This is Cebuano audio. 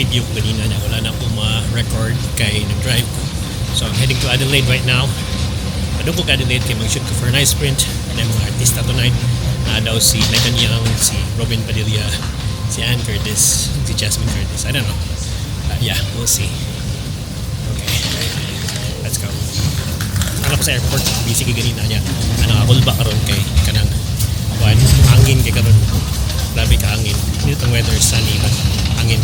Nag-video ko ganina na wala na akong ma-record kay nag-drive ko. So I'm heading to Adelaide right now. Padung ko Adelaide kay mag-shoot ko for a nice print na mga artista tonight. Na daw si Megan Young, si Robin Padilla, si Ann Curtis, si Jasmine Curtis. I don't know. Yeah, we'll see. Okay. Let's go. Ano ko sa airport, busy kay ganina niya. Ano ako ba karon kay kanang kuan, hangin kay karon. Grabe ka hangin. Dito ang weather, sunny but hangin.